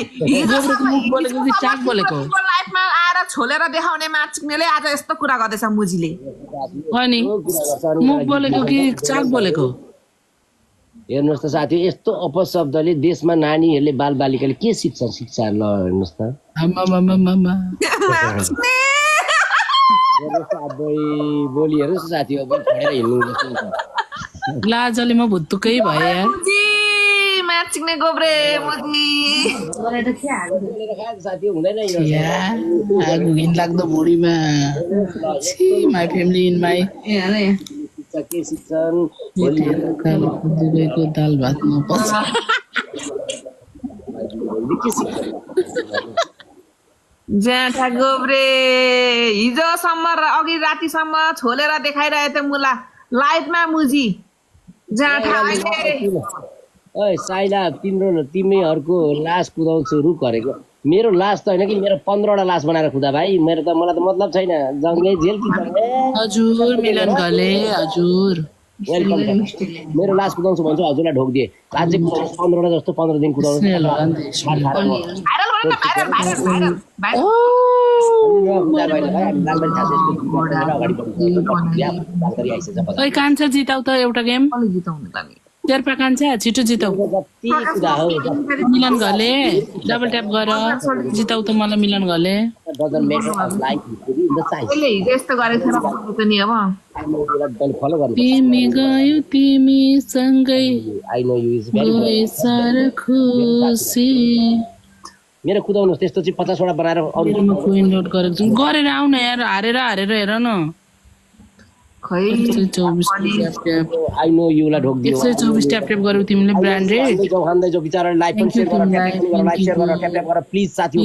गोब्रेको मुख बोलेको कि चाक बोलेको लाइफमा आएर छोलेर देखाउने माचिक्नेले आज यस्तो कुरा गर्दैछ मुजीले अनि मुख बोलेको कि चाक बोलेको हेर्नुहोस् त साथी यस्तो अपशब्दले देशमा नानीहरूले बालबालिकाले के शिक्षा शिक्षा ल हेर्नुहोस् त आमामामामा माचिक्ने हेर्नुहोस् त अब बोली हेर्नुहोस् त साथी अब छोडेर हिँड्नु जस्तो हुन्छ। लाजले म भुत्तुकै भए यार मुजी माचिक्ने गोब्रे मुजी साथी हुँदैन या आगो घिन लाग्दो भुँडीमा छि माई फ्यामिली इन माई शिक्षा के शिक्षण भोलि दुबईको दाल भात नपाउँछ के शिक्षण ज्याठा गोब्रे हिजोसम्म र अघि रातिसम्म छोलेर देखाइरहेको थियो मुला लाइफमा मुजी ज्याठा अहिले ओइ साइला तिमीहरूको लास कुदाउँछु रुख गरेको मेरो लास त होइन कि मेरो 15वटा लास बनाएर खुदा भाइ मेरो त मलाई त मतलब छैन जङ्गै जेल कि हजुर मिलन गले हजुर वेलकम मेरो लास कुदाउँछु भन्छु हजुरलाई ढोकिदिए अझै 15वटा जस्तो 15 दिन कुदाउँछु भाइरल भन न भाइरल भाइरल भाइरल भाइरल ओइ कान्छा जिताउ त एउटा गेम जिताउनु त नि शेर्पा कान्छा छिटो जिताउ मिलन घले डबल ट्याप गर जिताउ त मलाई मिलन घले त्यसले हिजो यस्तो गरेको थियो त नि अब तिमी गयो तिमी सँगै गए सारा खुसी मेरो कुदाउनुहोस् त्यस्तो चाहिँ 50वटा बनाएर म कोइन लोड गरेको छु गरेर आउ न यार हारेर हेर न खै 124 ट्याप आई नो युलाई ढोकिदियो 124 ट्याप गर्यौ तिमीले ब्रान्डेड खाँदैछौ बिचाराले लाइभ पनि सेयर गर लाइभ सेयर गर ट्याप गर प्लिज साथी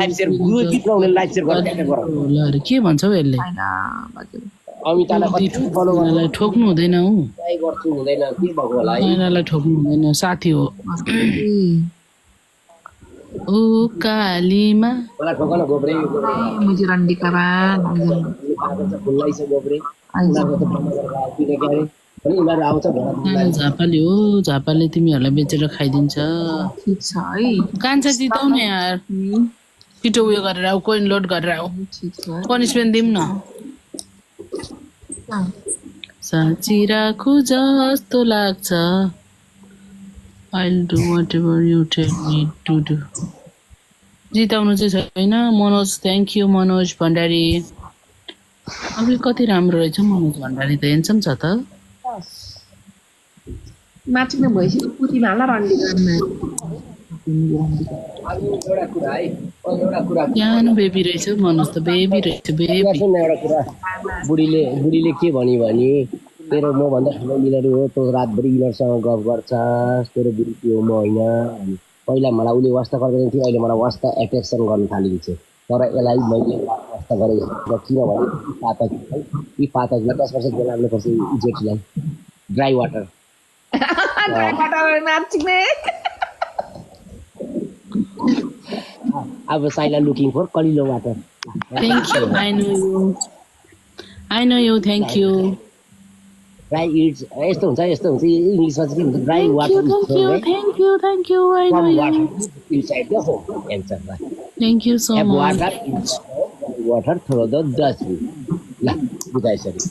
लाइभ सेयर गुरु जित्नुहुने लाइभ सेयर गर ट्याप गर ल के भन्छौ यसले अमितालाई कति फलो यिनीहरूलाई ठोक्नु हुँदैन हौ ट्राई गर्छु हुँदैन के भएको होला है यिनीहरूलाई ठोक्नु हुँदैन साथी हो ओ कालीमा मलाई ठोक न गोब्रे मुजी रन्डीका बान खुल्लै छ गोब्रे उनीहरुको त बन्द गरेर आइपुग्यो के अरे अनि उनीहरु आउँछ सानो झापाले हो झापाले तिमीहरूलाई बेचेर खाइदिन्छ ठिक छ है कान्छा जिताउ न यार छिटो उयो गरेर आऊ कोइन लोड गरेर आऊ ठिक छ पनिसमेन्ट दिउँ न साँची राखु जस्तो लाग्छ I'll do whatever you tell me to do. जिताउनु चाहिँ छैन मनोज थ्याङ्क यू मनोज भण्डारी अब कति राम्रो रहेछ मनोज भण्डारी त हेन्सम छ त माचिक्ने भएपछि पुतीमा हाल्ला रन्डी गर्न एउटा कुरा है एउटा कुरा सानो बेबी रहेछ मनोज त बेबी रहेछ बेबी सुन एउटा कुरा बुढीले के भनी भने तेरो म भन्दा ठुलो यिनीहरू हो तँ रातभरि यिनीहरूसँग गफ गर्छस् तेरो बुढी त्यो म होइन पहिला मलाई उसले वास्ता गर्दैन थियो अहिले मलाई वास्ता एट्र्याक्सन गर्न थालेको छ तर यसलाई मैले वास्ता गरेको किनभने यी पातकलाई 10 वर्ष जेल लाग्नुपर्छ इजेक्टलाई ड्राई वाटर माचिक्ने अब साइला लुकिङ फर कलिलो water thank you I know you thank you dry it's यस्तो हुन्छ इङ्ग्लिसमा चाहिँ के हुन्छ dry water thank you I know you inside the home answer thank you so much water throw the dustbin ल बुझाइसक्यो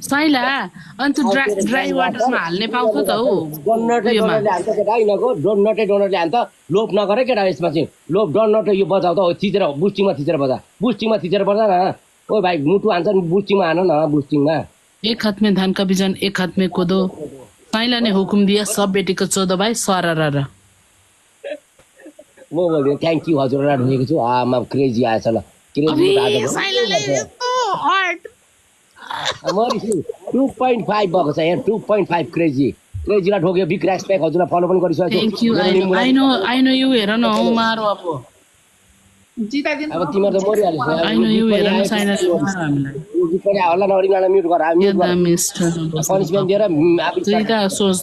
साइला अन्त ड्राई वाटरमा हाल्ने पाउँछ त हौ डोनटले हान्छ केटा यिनीहरूको डोनटले हान्छ लोभ नगरे केटा यसमा चाहिँ लोभ डोनट यो बजाउ त थिचेर बुस्टिङमा थिचेर बजा न ओ भाइ मुटु हान्छ नि बुस्टिङमा हान न बुस्टिङमा एक हाथ में धान का बीजन एक हाथ में कोदो साइला ने हुकुम दिया सब बेटी को 14 भाई सरारा म बोल्दिनँ थ्याङ्क यू हजुरलाई ढोकेको छु आमा क्रेजी आएछ ल क्रेजी मरिसु 2.5 भएको छ यहाँ 2.5 क्रेजीलाई ढोक्यो बिग रेस्पेक्ट हजुरलाई फलो पनि गरिसकेको thank you I know you हेर न हौ मारो अब जिताइदिनु अब तिमीहरू त मरिहाल्छ आई नो यू हेर न साइला हामीलाई पनि होला नरिङलाई म्युट गर पनिसमेन्ट दिएर त्यही त सोच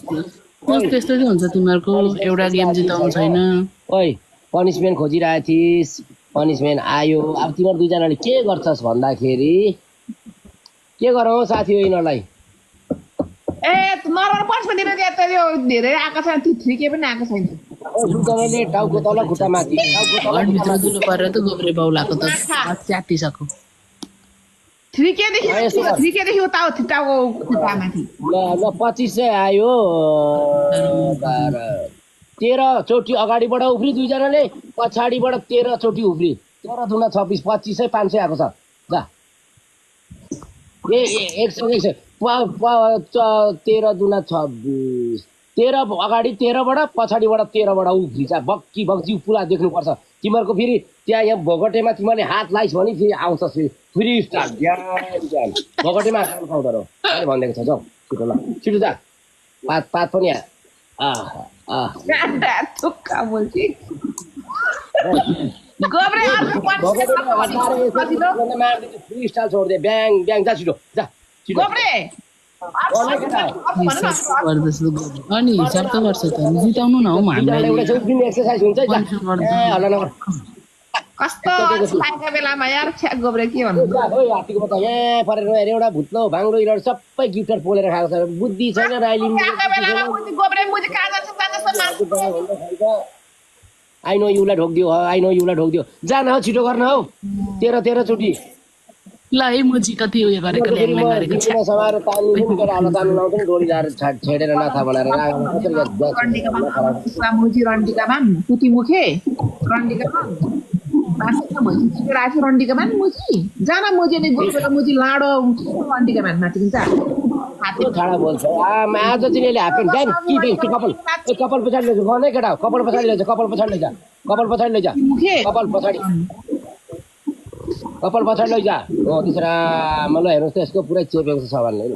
त्यस्तो चाहिँ हुन्छ तिमीहरूको एउटा गेम जिताउनु छैन ओइ पनिसमेन्ट खोजिरहेको थिइस् पनिसमेन्ट आयो अब तिमीहरू दुईजनाले के गर्छस् भन्दाखेरि के गरौँ साथी हो यिनीहरूलाई ए नराम्रो पशुपति त्यो धेरै आएको छैन त्यो 3K पनि आएको छैन सुन्तलाले टाउको तल खुट्टा माथि घरभित्र जुलु परेर त गोब्रे बाउलाको त च्याटिसक्यो 3K देखि उता हो टाउको खुट्टा माथि ल 2500 आयो 13 चोटि अगाडिबाट उफ्री दुईजनाले पछाडिबाट 13 चोटि उफ्री 13 दुना 26 2500 500 आएको छ जा ए 100 13 दुना 26 13 अगाडि 13 बाट पछाडिबाट 13 बाट उफ्री जा बक्की बक्की पुरा देख्नुपर्छ तिमीहरूको फेरि त्यहाँ यहाँ भोगटेमा तिमीले हात लाइस् भने फेरि आउँछ फ्री स्टार्ट ज्ञान भोगटेमा काम पाउँदो रह मैले भनिदिएको छ जाऊ छिटो ल छिटो जा पात पनि थुक्का बोल्छी गोब्रे फ्री स्टाइल छोडिदिए ब्याङ ब्याङ जा छिटो जा छिटो गोब्रे अनि हिसाब त गर्छ त जिताउनु न हौ हामीलाई एक्सर्साइज हुन्छ कस्तो लागेको बेलामा यार छ्या गोब्रे के भन्नु हात्तीको बच्चा यहाँ परेर हेर एउटा भुत्लो भाङ्रो इलर सबै गिफ्टर पोलेर खाएको छ बुद्धि छैन राइली आई नो युलाई ढोकिदियो जान हौ छिटो गर्न हौ 13 चोटि ल है मुजी कति उयो गरेको ल्याङल्याङ गरेको समाएर तान्नु लाउँछ नि डोरी ल्याएर छेडेर नाथा बनाएर मुजी रन्डिका मान पुती मुखे रन्डिका रन्डिका मान मुजी जान मुजी नि गोब्रे मुजी लाडो रन्डिका मान माथि हुन्छ छाडा बोल्छ आज चाहिँ यसले हाफ प्यान्ट जान कि कपाल कपाल पछाडि लैजा गर्नै केटा कपाल पछाडि लैजा कपाल पछाडि लैजा हो त्यसरा मलाई हेर्नुहोस् त यसको पुरै चेपेको छ सामानले ल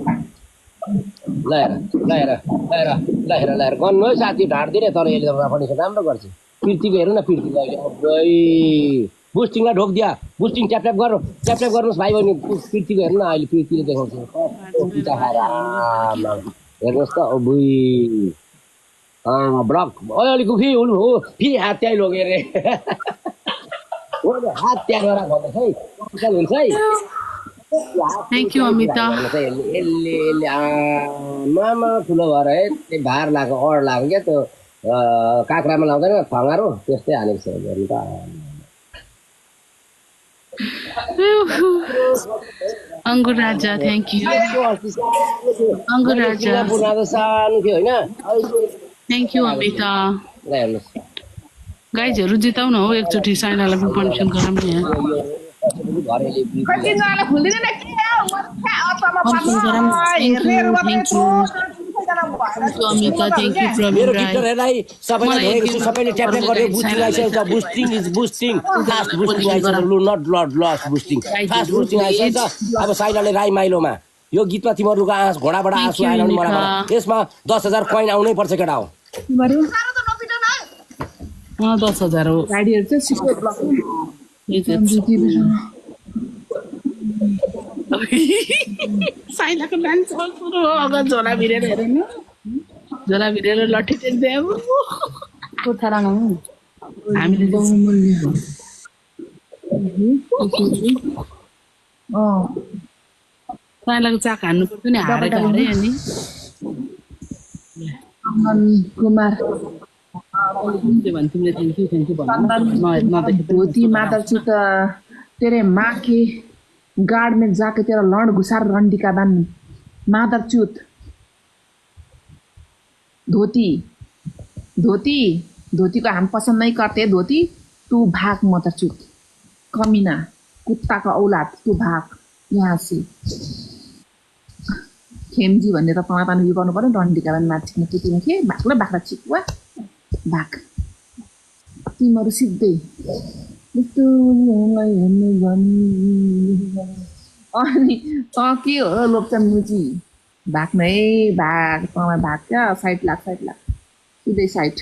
गर्नु है साथी ढाड्दिने तर यसले त पनि राम्रो गर्छ पिर्तीको हेर्नु न पिर्तीको अहिले बुस्टिङलाई ढोकिदिया बुस्टिङ ट्याप गर्नुहोस् भाइ बहिनी पिर्तीको हेर्नु न अहिले पिर्तीले देखाउँछ हेर्नुहोस् त अबुई ब्लक अलिक हो फेरि हात त्यहीँ लग्यो अरे हात त्यहाँ गएर भन्नुहोस् है हुन्छ है थ्याङ्क यू अमिता यसले मामा ठुलो भएर है त्यो भार लगाएको अड लगाएको क्या त्यो काँक्रामा लाउँदैन फँगारो त्यस्तै हालेको छ हेर्नु त अंगुर राजा थ्याङ्क यू अंगुर राजा सानो थियो होइन थ्याङ्क यू अमिता ल हेर्नुहोस् गाइजहरू जिताउन हो एकचोटि साइनालाई पनि पर्मिसन गरौँ नि यहाँ अमिता थ्याङ्क यू प्रवीण राई सबैले ट्याप ट्याप गरेर बुस्टिङ आइसकेको छ बुस्टिङ फास्ट बुस्टिङ आइसकेको not loss boosting fast boosting आइसकेको छ अब साइनाले राई माइलोमा यो गीतमा तिमीहरूको आँस घोडाबाट आँसु आएन भने मलाई यसमा 10,000 कोइन आउनै पर्छ केटा हो 10,000 हो गाडीहरु साइनाको डान्स सुरु हो अगाडि झोला भिरेर हेर्नु झोला भिरेर लट्ठी टेक्दै अब कोठारामा हामीले साइनाको चाक हान्नु पर्छ नि हारेको हारे अनि कुमार धोती माताचित तेरे माँ के गाड़ में जाके तेरा लौंड घुसार रंडी का बन मादरचूत धोती धोती धोती को हम पसंद नहीं करते धोती तू भाग मादरचूत कमीना कुत्ता का औलाद तू भाग यहाँ से खेमजी भन्ने त तपाईँ पानी यो गर्नु पर्यो रन्डीका बानी मार्चिने पुतिमा के भागले बाख्रा चिकुवा भाग तिमीहरू सिधै अनि के हो लोप्चा मुची भाग नै भाग तपाईँ भाग क्या साइड लाग सिधै साइड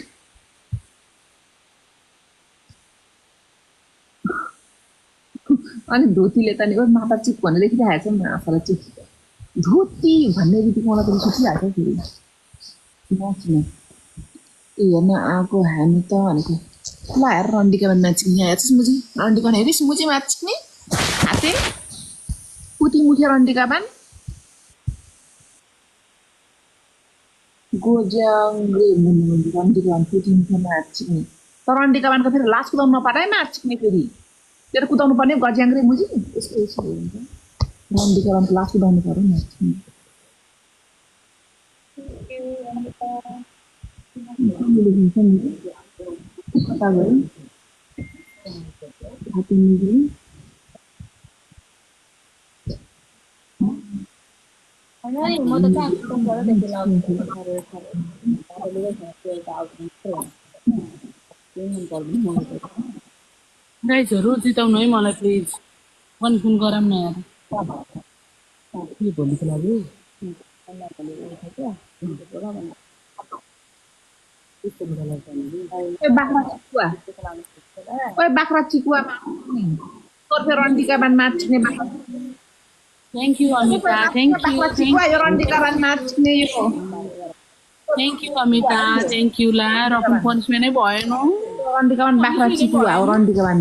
अनि धोतीले त नि माता चिक भनेर लेखिरहेको छ नि आफूलाई चिक धोती भन्ने बित्तिकै मलाई पनि सुचिहाल्छ फेरि हेर्न आएको हामी त भनेको ल हेर रन्डीका बानी नाच्ने यहाँ हेर्छस् मुजी रन्डीका बानी हेरिस् मुजी नाच्ने हाते पुती मुखे रन्डीका बान गोज्याङले रन्डीका बान पुटिङको म्याच चिक्ने तर रन्डीका बानको फेरि लास्ट कुदाउनु नपाए म्याच चिक्ने फेरि तेरो कुदाउनु पर्ने गज्याङ रे मुजी यस्तो यस्तो हुन्छ रन्डीका बानको लास्ट कुदाउनु पर्यो म्याच चिक्ने कता गयो हाती मुजी गाइजहरू जिताउनु है मलाई प्लिज कन्फर्म गराउँ न यार के भोलिको लागि ओए बाख्रा चिकुवा तोर्फे रन्डीका बान म्याच चिक्ने thank you Amita thank you बाख्रा चिकुवा यो रन्डीका बान म्याच चिक्ने यो thank you Amita thank you ला रकम पनिसमेन्टै भएन रन्डीका बान बाख्रा चिकुवा हो रन्डीका बान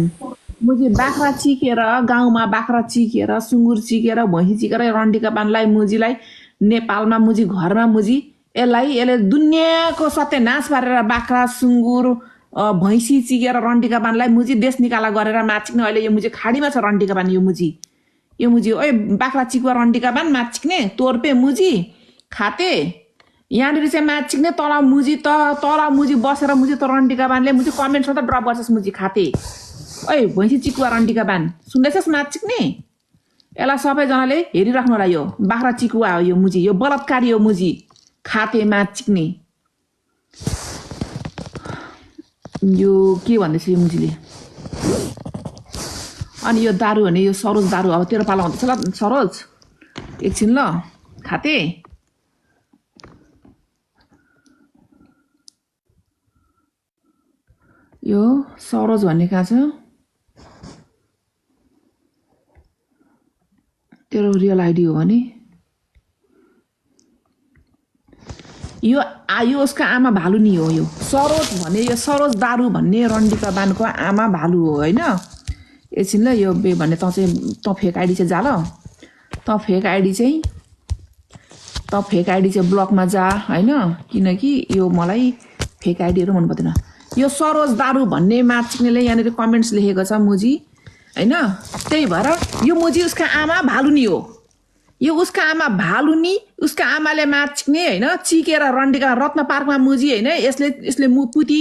मुजी बाख्रा चिकेर गाउँमा बाख्रा चिकेर सुँगुर चिकेर भैँसी चिकेर रन्डीका बानलाई मुजीलाई नेपालमा मुजी घरमा मुजी यसले दुनियाँको सत्यनाश पारेर बाख्रा सुँगुर भैँसी चिकेर रन्डीका बानलाई मुजी देश निकाला गरेर माचिक्ने अहिले यो मुजी खाडीमा छ रन्डीका बान यो मुजी ओए बाख्रा चिकुवा रन्डीका बान माचिक्ने तोर्पे मुजी खाते यहाँनिर चाहिँ माचिक्ने तल मुजी बसेर मुजी त रन्डीका बानले मुजी कमेन्ट्समा त ड्रप गर्छस् मुजी खाते ओए भैँसी चिकुवा रन्डीका बान सुन्दैछस् माचिक्ने यसलाई सबैजनाले हेरिराख्नु होला यो बाख्रा चिकुवा हो यो मुजी यो बलात्कारी हो मुजी खाते माचिक्ने यो के भन्दैछ यो मुजीले अनि यो दारू भने यो सरोज दारू अब तेरो पालो हुँदैछ ल सरोज एकछिन ल खाते यो सरोज भन्ने कहाँ छ तेरो रियल आइडी हो भने यो उसको आमा भालु नि हो यो सरोज भन्ने यो सरोज दारू भन्ने रन्डीका बानको आमा भालु हो होइन एकछिन ल यो बे भन्ने त फेक आइडी चाहिँ जा ल त फेक आइडी चाहिँ ब्लकमा जा होइन किनकि यो मलाई फेक आइडीहरू मन पर्दैन यो सरोज दारू भन्ने माचिक्नेले यहाँनिर कमेन्ट्स लेखेको छ मुजी होइन त्यही भएर यो मुजी उसको आमा भालु नि हो यो उसको आमा भालु नि उसको आमाले माचिक्ने होइन चिकेर रन्डीका रत्न पार्कमा मुजी होइन यसले पुती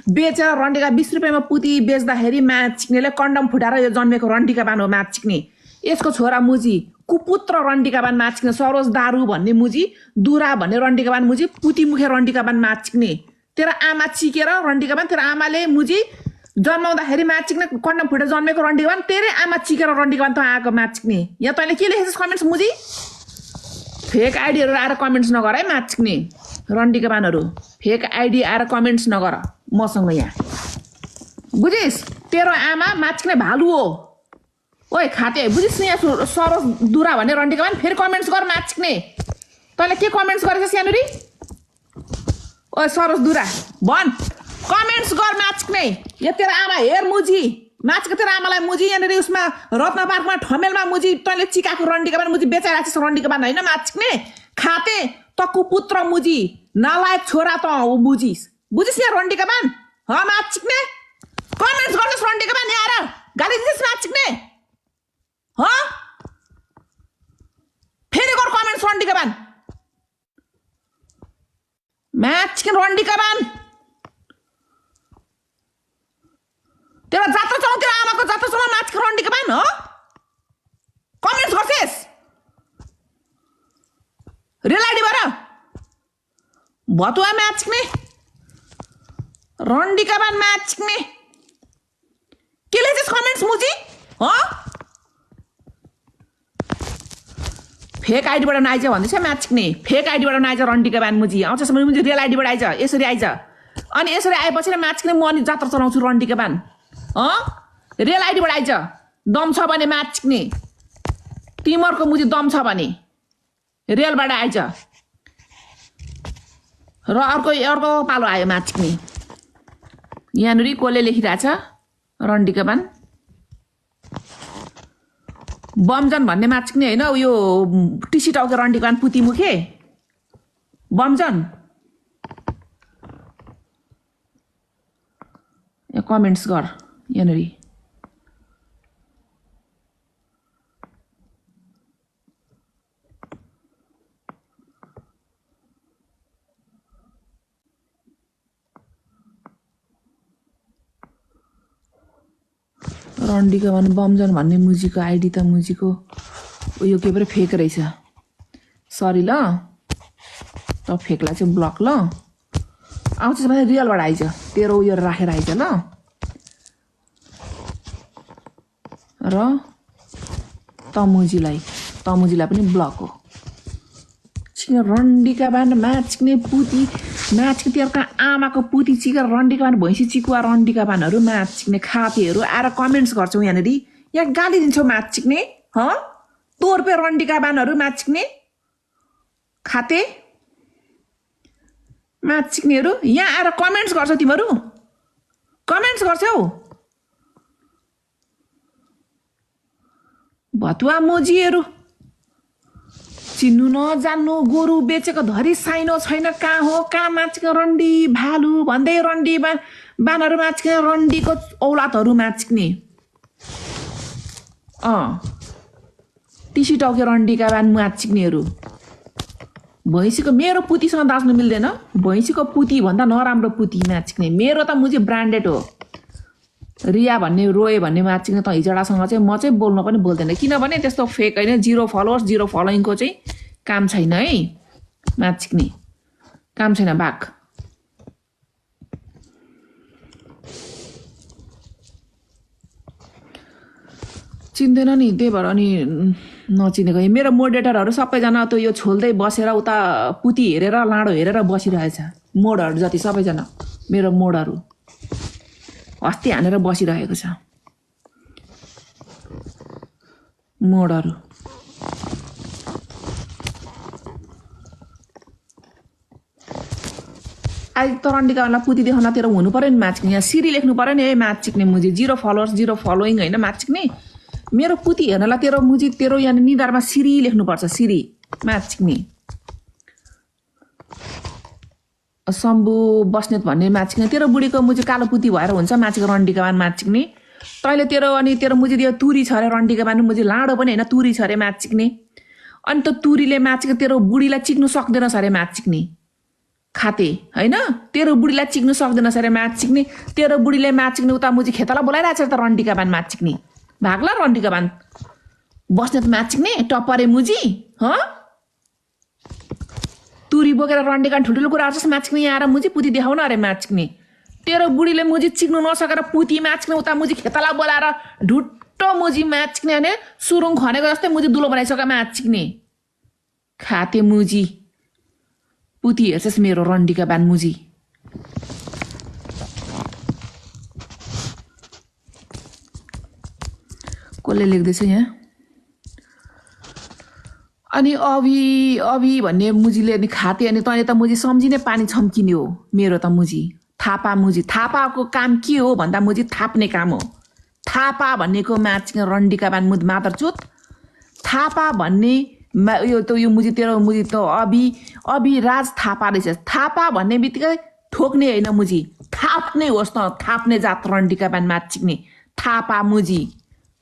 बेचेर रन्डीका 20 रुपियाँमा पुती बेच्दाखेरि माचिक्नेले कन्डम फुटाएर यो जन्मेको रन्डीका बान हो माचिक्ने यसको छोरा मुजी कुपुत्र रन्डीका बान माचिक्ने सरोज दारू भन्ने मुजी दुरा भन्ने रन्डीका बान मुजी पुती मुखे रन्डीका बान माचिक्ने तेरो आमा चिकेर रन्डीका बान तेरो आमाले मुजी जन्माउँदाखेरि माचिक्ने कन्डम फुटेर जन्मेको रन्डीका बान तेरै आमा चिकेर रन्डीका बान त आएको माचिक्ने यहाँ तैँले के लेखेछस् कमेन्ट्स मुजी फेक आइडीहरू आएर कमेन्ट्स नगर है माचिक्ने रन्डीका बानहरू फेक आइडी आएर कमेन्ट्स नगर मसँग यहाँ बुझिस् तेरो आमा माचिक्ने भालु हो ओए खाते बुझिस् न यहाँ सरोज दुरा भन्ने रन्डीका बान फेरि कमेन्ट्स गर माचिक्ने तैँले के कमेन्ट्स गरेछस् यहाँनिर ओए सरोज दुरा भन कमेन्ट्स गर माचिक्ने यो तेरो आमा हेर मुजी माचिक्ने तेरो आमालाई मुजी यहाँनिर उसमा रत्न पार्कमा ठमेलमा मुजी तैँले चिकाएको रन्डीका बान मुजी बेचाइरहेको छ रन्डीका बान होइन माचिक्ने खाते त कुपुत्र मुजी नालायक छोरा त हो बुझिस् यहाँ रन्डीका बान माचिक्ने कमेन्ट्स गर्नुहोस् रन्डीका बान यहाँ आएर गाली दिनुहोस् माचिक्ने फेरि गर कमेन्ट्स रन्डीका बान माचिक्ने रन्डीका बान तेरो जात्रा चलाउ तेरो आमाको जात्रा चलाउ माचिक्ने रन्डीका बान हो कमेन्ट्स गर्छेस् रियल आइडीबाट भतुवा माचिक्ने रन्डीका बान माचिक्ने के लेख्छस् कमेन्ट्स मुजी फेक आइडीबाट नआइज भन्दैछ माचिक्ने फेक आइडीबाट नआइज रन्डीका बान मुजी आउँछ मुजी रियल आइडीबाट आइज यसरी आइज अनि यसरी आएपछि माचिक्ने म अनि जात्रा चलाउँछु रन्डीका बान रियल आइडीबाट आइज दम छ भने माचिक्ने तिमीहरूको मुजी दम छ भने रियलबाट आइज र अर्को पालो आयो माचिक्ने यहाँनिर कसले लेखिरहेछ रन्डीका बान बमजन भन्ने माचिक्ने होइन यो टिसी टाउको रन्डीका बान पुती मुखे बमजन कमेन्ट्स गर यहाँनिर रन्डीका भने बमजन भन्ने मुजीको आइडी त मुजीको उयो के परे फेक रहेछ सरी ल त फेकलाई चाहिँ ब्लक ल आउँछ भने रियलबाट आइज तेरो उयो राखेर आइज ल र तमुजीलाई पनि ब्लक हो चिकेन रन्डीका बान माचिक्ने पुती माचिक्ने तेरोका आमाको पुती चिकेर रन्डीका बान भैँसी चिकुवा रन्डीका बानहरू माचिक्ने खातेहरू आएर कमेन्ट्स गर्छौ यहाँनिर यहाँ गाली दिन्छौ माचिक्ने तोर्पे रन्डीका बानहरू माचिक्ने खाते माचिक्नेहरू यहाँ आएर कमेन्ट्स गर्छौ तिमीहरू कमेन्ट्स गर्छौ भतुवा मोजीहरू चिन्नु नजान्नु गोरु बेचेको धरी साइनो छैन कहाँ हो कहाँ माचिक्ने रन्डी भालु भन्दै रन्डी बानहरू माचिक्ने रन्डीको औलादहरू माचिक्ने टिसी टाउके रन्डीका बान माचिक्नेहरू भैँसीको मेरो पुतीसँग दाच्नु मिल्दैन भैँसीको पुती भन्दा नराम्रो पुती माचिक्ने मेरो त मुझे ब्रान्डेड हो रिया भन्ने रोए भन्ने माचिक्ने त हिजडासँग चाहिँ म चाहिँ बोल्न पनि बोल्दैन किनभने त्यस्तो फेक होइन 0 फलोवर्स 0 फलोइङको चाहिँ काम छैन है माचिक्ने काम छैन बाघ चिन्दैन नि त्यही भएर अनि नचिनेको मेरो मोडरेटरहरू सबैजना त यो छोल्दै बसेर उता पुती हेरेर लाडो हेरेर बसिरहेछ मोडहरू जति सबैजना मेरो मोडहरू अस्ति हानेर बसिरहेको छ मोडहरू अहिले त रन्डीकालाई पुती देखाउन तेरो हुनु पर्यो नि म्याच यहाँ सिरी लेख्नु पर्यो नि म्याच चिक्ने मुजी 0 फलोवर्स 0 फलोइङ होइन म्याच चिक्ने मेरो पुती हेर्नलाई तेरो मुजी तेरो यहाँ निधारमा सिरी लेख्नुपर्छ सिरी म्याच चिक्ने शम्भु बस्नेत भन्ने माचिक्ने तेरो बुढीको मुजी कालो पुती भएर हुन्छ माचिको रन्डीका बान माचिक्ने तैँले तेरो अनि तेरो मुजी त्यो तुरी छ अरे रन्डीका बान मुजी लाडो पनि होइन तुरी छ अरे माचिक्ने अनि त तुरीले माचिक्ने तेरो बुढीलाई चिक्नु सक्दैनस् अरे माचिक्ने खाते होइन तेरो बुढीलाई चिक्नु सक्दैनस् अरे माचिक्ने तेरो बुढीले माचिक्ने उता मुजी खेताला बोलाइरहेछ त रन्डीका बान माचिक्ने भाग्ला रन्डीका बान बस्नेत माचिक्ने टप्परे मुजी तुरी बोकेर रन्डीका ठुल्ठुलो कुरा जस्तो माचिक्ने यहाँ आएर मुजी पुती देखाउन अरे माचिक्ने तेरो बुढीले मुजी चिक्नु नसकेर पुती माचिक्ने उता मुजी खेताला बोलाएर ढुट्टो मुजी माचिक्ने भने सुरुङ खनेको जस्तै मुजी दुलो बनाइसक्यो माचिक्ने खाते मुजी पुती हेर्छस् मेरो रन्डीका बान मुजी कसले लेख्दैछ यहाँ अनि अभि भन्ने मुजीले अनि खाते अनि तैँले त मुजी सम्झिने पानी छम्किने हो मेरो त मुजी थापाको काम के हो भन्दा मुजी थाप्ने काम हो थापा भन्नेको माचिक्ने रन्डीका बान मुजी मादरचुत थापा भन्ने यो त यो मुजी तेरो मुजी त अभि राज थापा रहेछ थापा भन्ने बित्तिकै ठोक्ने होइन मुजी थाप्ने होस् न थाप्ने जात रन्डीका बान माचिक्ने थापा मुजी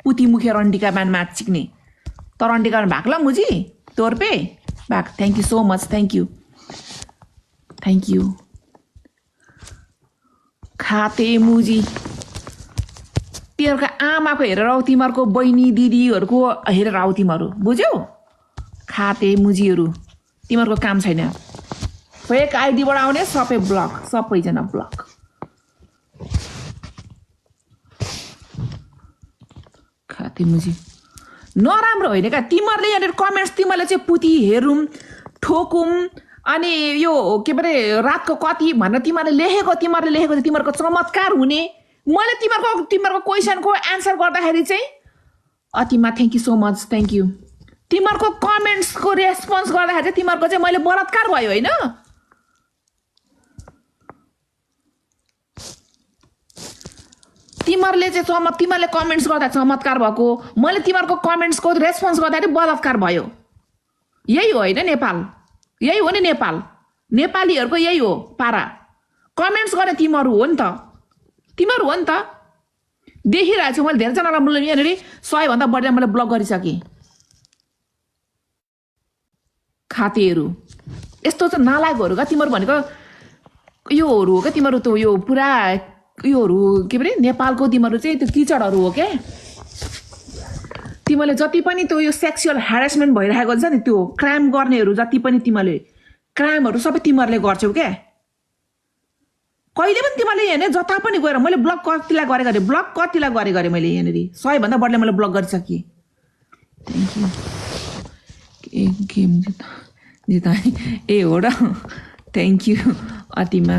पुती मुखे रन्डीका बान माचिक्ने त रन्डीका बान भाग ल मुजी तोर्पे भाग thank you so much thank you खाते मुजी तेरोको आमाको हेरेर आऊ तिमीहरूको बहिनी दिदीहरूको हेरेर आऊ तिमीहरू बुझ्यौ खाते मुजीहरू तिमीहरूको काम छैन फेक आइडीबाट आउने सबै ब्लक सबैजना ब्लक खाते मुजी नराम्रो होइन क्या तिमीहरूले यहाँनिर कमेन्ट्स तिमीहरूले चाहिँ पुती हेरौँ ठोकौँ अनि यो के परे रातको कति भनेर तिमीहरूले लेखेको चाहिँ तिमीहरूको चमत्कार हुने मैले तिमीहरूको क्वेसनको एन्सर गर्दाखेरि चाहिँ अतिमा thank you so much thank you तिमीहरूको कमेन्ट्सको रेस्पोन्स गर्दाखेरि चाहिँ तिमीहरूको चाहिँ मैले बलात्कार भयो होइन तिमीहरूले चाहिँ तिमीहरूले कमेन्ट्स गर्दा चमत्कार भएको मैले तिमीहरूको कमेन्ट्सको रेस्पोन्स गर्दाखेरि बलात्कार भयो यही हो होइन नेपाल यही हो नि नेपालीहरूको यही हो पारा कमेन्ट्स गर्ने तिमीहरू हो नि त तिमीहरू हो नि त देखिरहेको छु मैले धेरैजनालाई मैले यहाँनिर 100 भन्दा बढी मैले ब्लक गरिसकेँ खातेहरू यस्तो चाहिँ नालायकहरू का तिमीहरू भनेको योहरू हो क्या तिमीहरू त यो पुरा योहरू के अरे नेपालको तिमीहरू चाहिँ त्यो किचडहरू हो क्या तिमीले जति पनि त्यो यो सेक्सुअल ह्यारेसमेन्ट भइरहेको छ नि त्यो क्राइम गर्नेहरू जति पनि तिमीले क्राइमहरू सबै तिमीहरूले गर्छौ क्या कहिले पनि तिमीले यहाँ जता पनि गएर मैले ब्लक कतिलाई गरे मैले यहाँनिर 100 भन्दा बढीले मैले ब्लक गरिसकेँ थ्याङ्क यू गेम जिता ए हो र थ्याङ्क यू अतिमा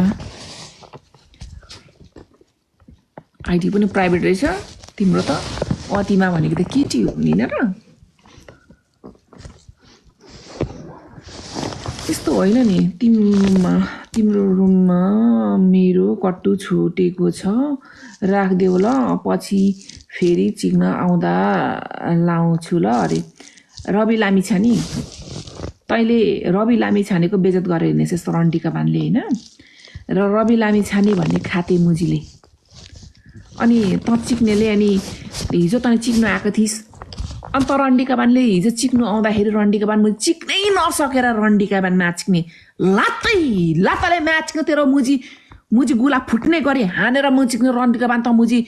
आइडी पनि प्राइभेट रहेछ तिम्रो त अतिमा भनेको त केटी हो नि र त्यस्तो होइन नि तिम्रो रुममा मेरो कट्टु छुटेको छ राखिदेऊ ल पछि फेरि चिक्न आउँदा लाउँछु ल अरे रवि लामिछाने तैँले रवि लामिछानेको बेजत गरे हेर्ने यस्तो रन्डीका बानले होइन र रवि लामिछाने भन्ने खाते मुजीले अनि त चिक्नेले अनि हिजो तँ चिक्नु आएको थिइस् अनि त रन्डीका बानले हिजो चिक्नु आउँदाखेरि रन्डीका बान मुजी चिक्नै नसकेर रन्डीका बान म्याच्ने लात्ताले म्याच्ने तेरो मुजी गुला फुट्ने गरी हानेर मुचिक्ने रन्डीका बान त मुजी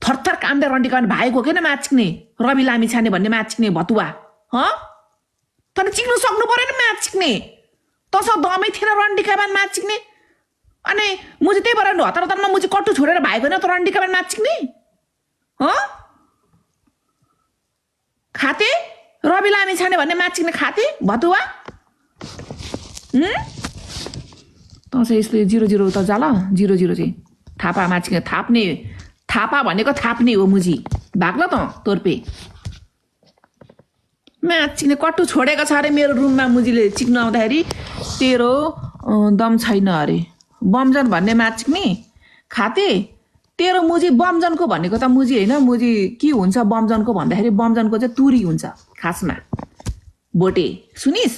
थरथर कामले रन्डीका बान भाइको किन म्याच्ने रवि लामिछाने भन्ने म्याच्ने भतुवा तर चिक्नु सक्नु पऱ्यो नि म्याच्ने तसँग दमै थिएन रन्डीका बान म्याच्ने अनि मुजी त्यही भएर हतारमा मुजी कट्टु छोडेर भाइको न त रन्डीका बान म्याच्ने खाते रवि लामिछाने भन्ने म्याच्ने खाते भतुवा त चाहिँ यस्तो 0-0 त जाला 0-0 चाहिँ थापा म्याच्ने थापा भनेको थाप्ने हो मुजी भाग्ल त तोर्पे म्याच्ने कट्टु छोडेको छ अरे मेरो रुममा मुजीले चिक्नु आउँदाखेरि तेरो दम छैन अरे बमजन भन्ने म्याच्ने खाते तेरो मुजी बमजनको भनेको त मुजी होइन मुजी के हुन्छ बमजनको भन्दाखेरि बमजनको चाहिँ तुरी हुन्छ खासमा बोटे सुनिस्